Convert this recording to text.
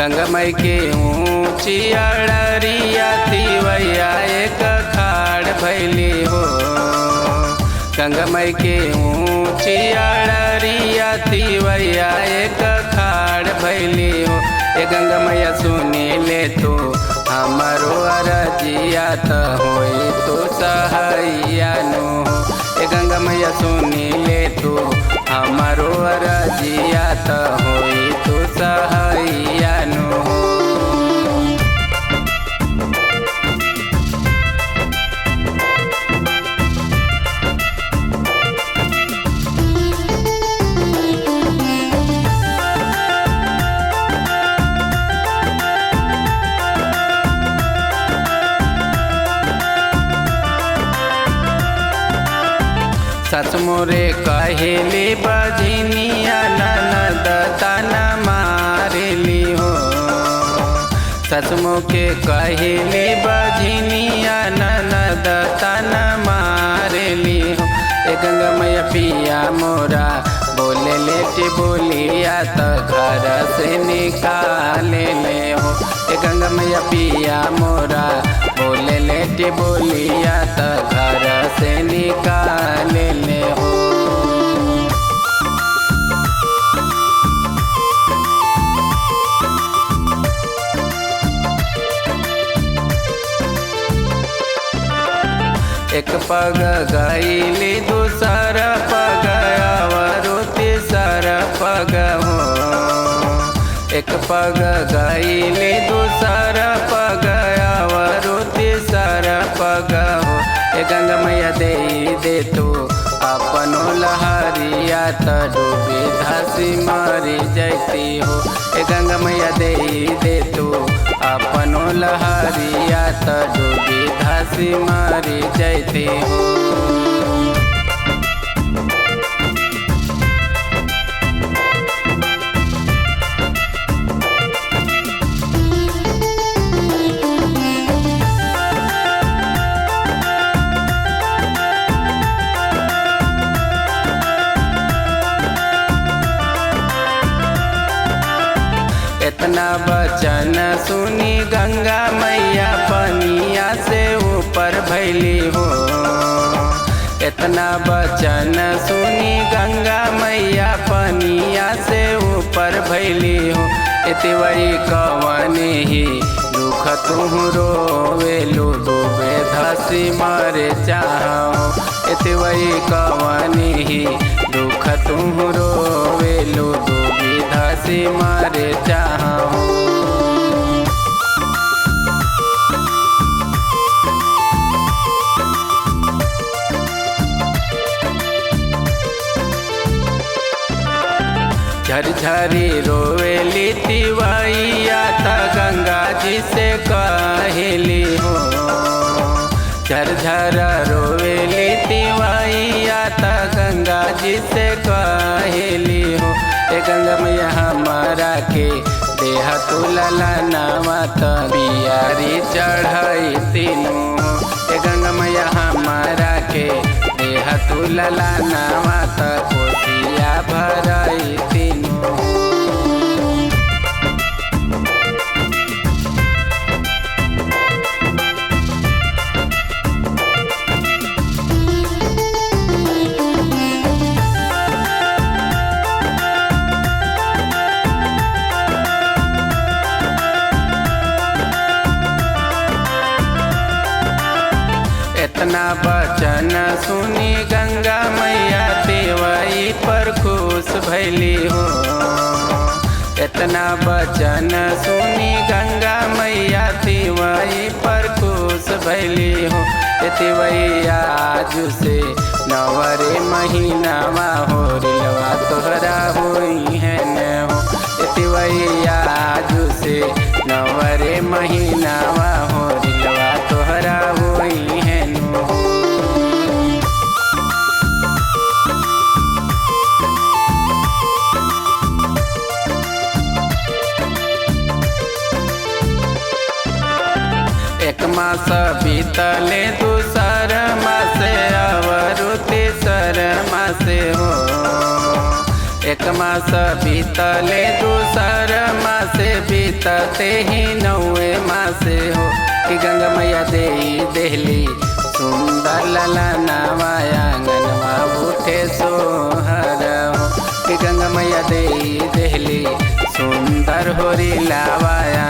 गंगा माई के ऊँची अड़रिया तिवैया एक खाड़ भैली हो। गंगा माई के ऊँची अड़रिया तिवैया एक खाड़ भैली हो। ए गंगा मैया सुनी ले तू हमारो अरजिया त होई तो सहैया नो। ए गंगा मैया सुनी ले तू हमारो अरजिया त होई तो सहैया नो। सस मोरे कहेली बजनिया ननद ताना मारेली हो। सस मोके कहेली बजनिया ननद ताना मारेली हो। ए गंगा मैया पिया मोरा बोले लेट बोलिया त घर से निकाले ले हो। ए गंगा मैया पिया मोरा बोले लेट बोलिया त घर से निकाले ले हो। एक पग गईली दूसर पग अवरु तीसर पग हो। एक पग गईली दूसर पग अवरु तीसर पग हो। ए गंगा मैया दे दे तू अपनो लहरिया त डूबी धसी मरी जैती हो। ए गंगा मैया दे दे तू अपनो लहरिया त डूबी धसी मरी जैती हो। इतना बचन सुनी गंगा मैया पनिया से ऊपर भैली हो। इतना बचन सुनी गंगा मैया पनिया से ऊपर भैली हो। इतवरी कवन ही दुख तुह रोवेलु डूबे धसी मरे चाहो। इतवरी कवन ही दुख तुह रोवेलु डूबी धसी मरे चाहो। झरझरी रोवेली तिवैया त गंगा जी से कहेली हो। झरझर रोवेली तिवैया त गंगा जी से कहेली हो। ए गंगा मैया हमारा के देह तुलला नावा त बियारी चढ़ाई तीनू। ए गंगा मैया हमारा के देह तुलला नावा त कोसिया भराई तीनू। इतना बचन सुनी गंगा मैया तिवई पर खुश भैली हो। इतना बचन सुनी गंगा मैया तिवई पर खुश भैली हो। तिवैया आज से नवरे महीनावा हो रिलवा तोहरा होई है न हो। तिवैया आज से नवरे महीनावा हो रिलवा तोहरा होई है न हो। एक मास बीतले दूसर मास अवरु तीसर मास हो। एक मास बीतले दूसर मास बीत बीतते ही नौवे मासे हो कि गंगा मैया दे देहली सुंदर लला नवाया आंगनवा उठे सोहर हो कि गंगा मैया दे देहली सुंदर होरी लावाया।